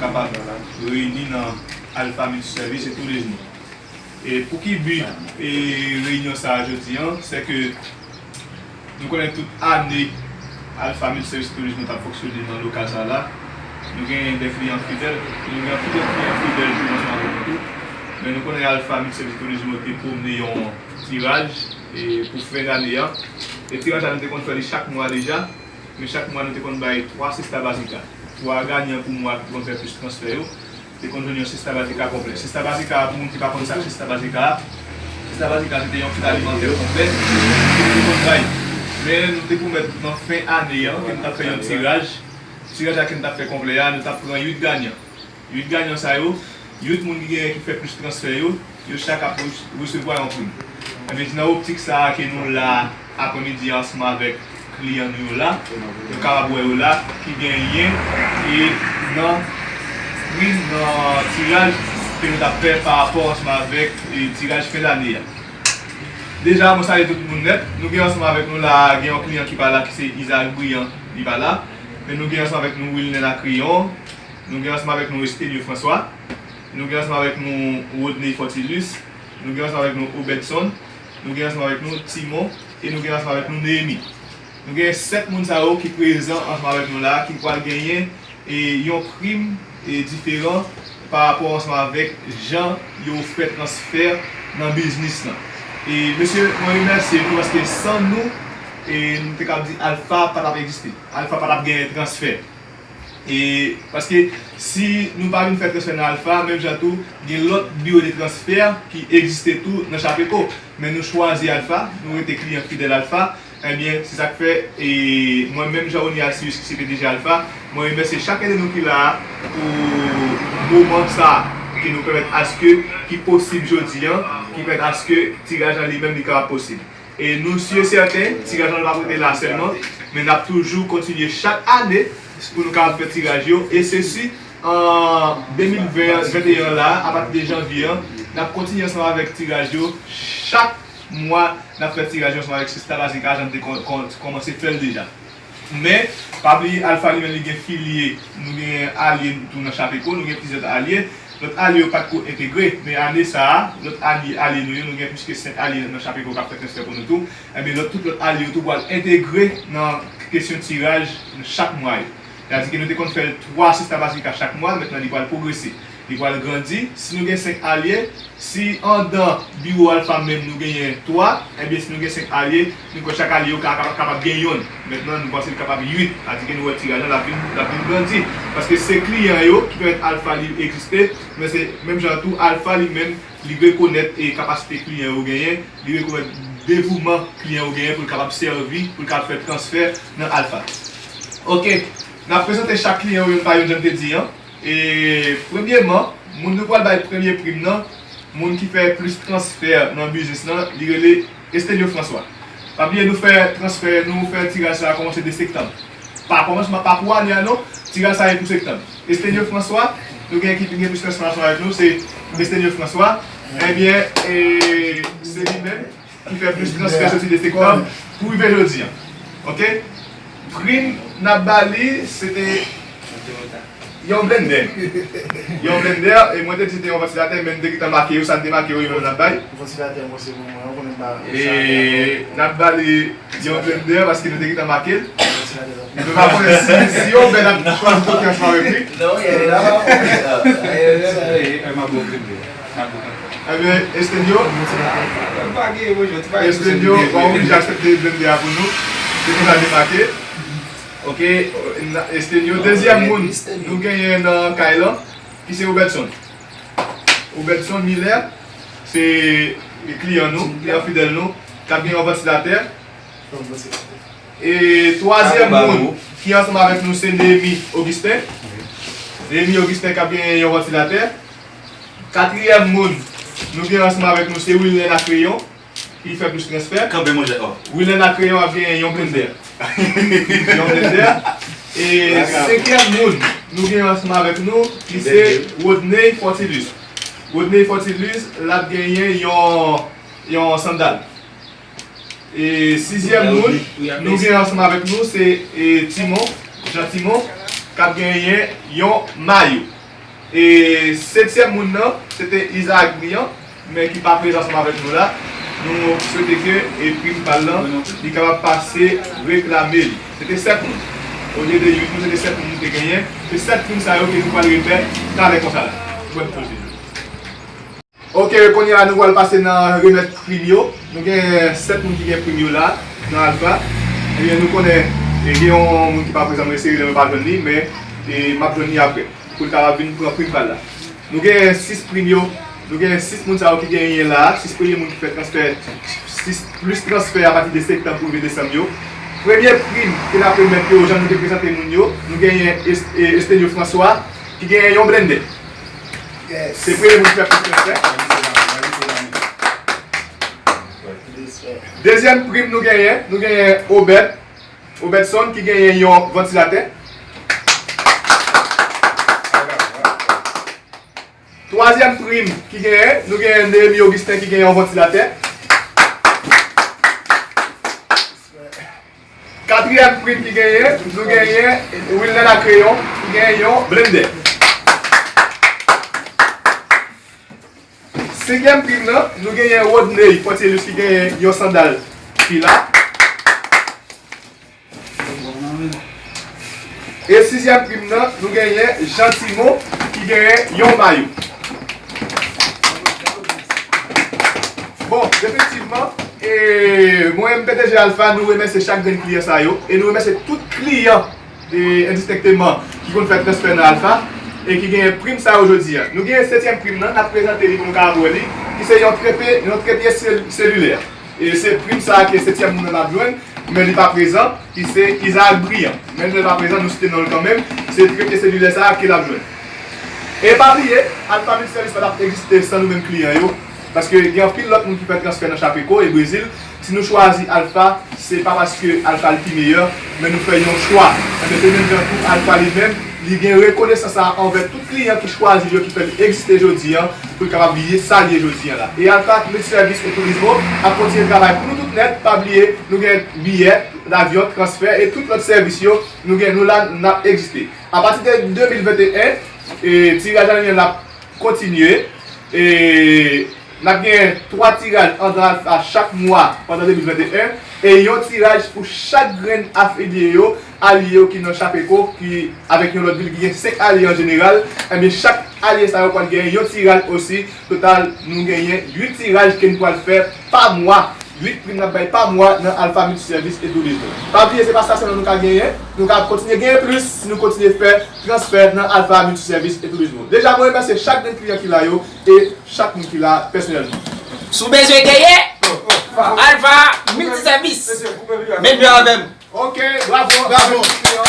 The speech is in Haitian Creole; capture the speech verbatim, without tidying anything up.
kapab reyini nan Alpha Multiservice e Tourismo. E pou ki bi e reyinyon sa a jodi a, se ke nou konnen tout ane Alpha Multiservice Tourismo t ap fonksyone nan lokal sa a la. Nou gen de kliyan fidèl, e nou gen anpil lòt kliyan fidèl tou ansanm avèk nou tou. Men nou konnen Alpha Multiservice Tourismo te pwomne yon tiraj e pou fen dane a. E tiraj la nou te konn fè li chak mwa deja. Men chak mwa nou te konn bay twa sesta bazika. Twa ganyan pou mwa ki te konn fè plis transfè yo te konn jwenn yon sesta bazika konplè. Sesta bazika, pou moun ki pa konn sa k sesta bazika a, sesta bazika se te yon kit alimantè konplè ke nou te konn bay. Men nou te pwomèt nan fen ane an ke nou t ap fè yon tiraj. Tiraj la ke nou t ap fè konplè a, nou t ap pran uit ganyan. Uit ganyan sa yo, uit moun ki genyen ki fè plis transfè yo, yo chak ap resevwa yon prim. Ebyen, se nan optik sa a ke nou la aprèmidi a ansanm avèk kliyan nou yo la. Nou kapab wè yo la ki genyen e nan prim, nan tiraj ke nou t ap fè pa rapò ansanm avèk e tiraj fen dane a. Deja, mwen salye tout moun nèt. Nou gen ansanm avèk nou la, gen yon kliyan ki pa la, ki se Isaac Briand, li pa la. Men nou gen ansanm avèk nou Wilner Lacrayon, nou gen ansanm avèk nou Estenio François, nou gen ansanm avèk nou Rodney Fortilus, nou gen ansanm avèk nou Obedson, nou gen ansanm avèk nou Timon, e nou gen ansanm avèk nou Néhémie. Nou gen sèt moun sa yo ki prezan ansanm avèk nou la, ki pral genyen e yon prim e diferan pa rapò ansanm avèk jan yo fè transfè nan biznis lan. E mesye, mwen remèsye nou paske san nou, e nou te kab di Alpha pa t ap egziste. Alpha pa t ap genyen transfè. E paske si nou pa vin fè transfè nan Alpha, menm jan tou, gen lòt biwo de transfè ki egziste tou nan Chapeko. Men nou chwazi Alpha, nou rete kliyan fidèl Alpha. Ebyen, se sa k fè, e, mwen menm Jean Rony Alcius ki se P D G Alpha, mwen remèsye chak yen de nou ki la a pou moman sa a, ke nou pèmèt aske ki posib jodi a, ki pèmèt aske tiraj lan li menm li kapab posib. E nou si e sèten, tiraj lan nou p ap rete la sèlman, men n ap toujou kontinye chak ane pou nou kapab fè tiraj yo, e se si an de mil ven, venteyen an la, apati de janvye an, n ap kontinye ansanm avèk tiraj yo chak mwa, n ap fè tiraj yo ansanm avèk Sista Bazika, jan n te kò-, kò-, kòmanse fè l deja. Men, pa bliye, Alpha li menm li gen filye, nou gen alye tou nan Chapeko, nou gen plizyè alye. Lòt alye yo pa t ko entegre, men ane sa a, lòt alye, alye nou yo, nou gen plis ke senk alye nan Chapeko k ap fè transfè pou nou tou. Ebyen, lòt, tout lòt alye yo tou pral entegre nan kesyon tiraj chak mwa yo. Sètadi ke nou te konn fè twa Sista Bazika chak mwa, mentnan li pral pwogrese, li pral grandi. Si nou gen senk alye, si anndan biwo Alpha menm nou genyen twa, ebyen, si nou gen senk alye, nou kwè chak alye yo ka, ka, kapab gen yonn. Mentnan, nou panse li kapab uit, sètadi ke nou wè tiraj lan l ap vin, l ap vin grandi. Paske se kliyan yo ki pèmèt Alpha li egziste, men se menm jan tou, Alpha li menm, li rekonèt e kapasite kliyan yo genyen, li rekonèt devouman kliyan yo genyen pou l kapab sèvi, pou l kapab fè transfè nan Alpha. Oke, n ap prezante chak kliyan yo yonn pa yonn, jan m te di an. E, premyeman, moun nou pral bay premye prim nan, moun ki fè plis transfè nan biznis lan, li rele Estenio François. Pa bliye, nou fè transfè, nou fè tiraj sa a kòmanse de septanm. Pa kòmansman, pa pou ane a non, tiraj sa a e pou septanm. Estenio François, nou gen ekip ki gen plis transfè ansanm avèk nou, se Estenio François. Ebyen, e, se li menm ki fè plis transfè soti de septanm pou rive jodi a. Oke? Prim n ap ba li, se te yon blendè. Yon blendè, e mwen te di se te yon vantilatè, men n te gentan make yo, sa n te make yo, yo menm n ap bay. Vantilatè, mwen, se pou mwen, ou konnen m pa. E n ap ba li yon blendè, paske nou te gentan make l. Nou pa konnen si, si yo bèl ap chwazi kote ansanm avèk li. Non, y a la, y a la. Ebyen, Estenio, Estenio, w ap oblije aksepte blendè a pou nou. Se konsa li make. Oke, Estenio. Dezyèm moun nou genyen nan kay lan, ki se Robertson. Robertson Miller, se kliyan nou, kliyan fidèl nou, k ap gen yon vantilatè. E twazyèm moun ki ansanm avèk nou, se Néhémie Augustin. Néhémie Augustin k ap gen yon vantilatè. Katriyèm moun nou gen ansanm avèk nou, se Wilner Lacrayon, ki fè plis transfè. Kanpe, monchè, o. Wilner Lacrayon ap gen yon blendè. Yon blendè. E senkyèm moun nou gen ansanm avèk nou, ki se Rodney Fortilus. Rodney Fortilus, l ap genyen yon, yon sandal. E sizyèm moun nou gen ansanm avèk nou, se, e, Timon, Jean Timon, k ap genyen yon mayo. E setyèm moun nan, se te Isaac Briand, men ki pa prezan ansanm avèk nou la. Nou swete ke, e, prim pa l lan, li kapab pase reklame li. Se te sèt moun. Olye de uit moun, se te sèt moun nou te genyen. Se sèt prim sa yo ke nou pral remèt talè konsa la. Ou wè m poze. Ok, kounye a nou pral pase nan remèt prim yo. Nou gen sèt moun ki gen prim yo la, nan Alpha. Ebyen, nou konnen, e, gen yon moun ki pa prezan, mwen sere lè mwen pa jwenn li, men, e, m ap jwenn li apre. Pou l kapab vin pran prim pa l la. Nou gen sis prim yo. Nou gen sis moun sa yo ki genyen la. Sis premye moun ki fè transfè, sis plis transfè apati de septanm pou rive desanm yo. Premye prim ke n ap remèt yo, jan nou te prezante moun yo, nou genyen Es-, e, Estenio François, ki genyen yon blende. Se premye moun ki fè plis transfè. Dezyèm prim nou genyen, nou genyen Obed, Obedson ki genyen yon vantilatè. Twazyèm prim ki genyen, nou genyen Nehemy Augustin ki genyen yon vantilatè. Katriyèm prim ki genyen, nou genyen Wilner Lacrayon ki genyen yon blende. Senkyèm prim nan, nou genyen Rodney Fortielus ki genyen yon sandal fila. E sizyèm prim nan, nou genyen Jean Timon ki genyen yon mayo. Bon, efektivman, e mwen menm P D G Alpha, nou remèsye chak grenn kliyan sa yo, e nou remèsye tout kliyan e endistenkteman ki konn fè transfè nan Alpha e ki genyen prim sa yo jodi a. Nou genyen setyèm prim nan, n ap prezante li pou nou kapab wè li, ki se yon trepe, yon trepye sel-, selilè. E se prim sa a ke setyèm moun nan ap jwenn, men li pa prezan, ki se Isaac Briand. Menm lè li pa prezan, nou site non l kanmenm, se trepe selilè sa a ke l ap jwenn. E pa bliye, Alpha Multiservice pa t ap egziste san nou menm kliyan yo. Paske gen anpil lòt moun ki fè transfè nan Chapeco e Brezil. Si nou chwazi Alpha, se pa paske Alpha li pi meyè, men nou fè yon chwa. Enben, se menm jan tou Alpha li menm, li gen rekonesans sa a anvè tout kliyan ki chwazi l yo, ki fè l egziste jodi a, pou l kapab ye sa l ye jodi a la. E Alpha Multiservice et Turismo ap kontinye travay pou nou tout nèt. Pa bliye, nou gen biyè davyon, transfè e tout lòt sèvis yo, nou gen nou la, n ap egziste. Apati de de mil venteyen, e tiraj alyè n ap kontinye. E n ap gen twa tiraj antre Alpha chak mwa pandan de mil venteyen e yon tiraj pou chak grenn afilye yo, alye yo ki nan Chapeco, ki avèk yon lòt vil ki gen senk alye an jeneral. Enben, chak alye sa yo pral genyen yon tiraj osi. Total, nou genyen uit tiraj ke n pral fè pa mwa. Uit prim n ap bay pa mwa nan Alpha Multiservice et Turismo. Pa bliye, se pa sa sèlman nou ka genyen. Nou ka kontinye genyen plis si nou kontinye fè transfè nan Alpha Multiservice et Turismo. Deja, mwen remèsye chak grenn kliyan ki la yo e chak moun ki la pèsonèlman. Si w bezwen genyen, Alpha Multiservice. Men vin avè m. Ok, bravo. Bravo.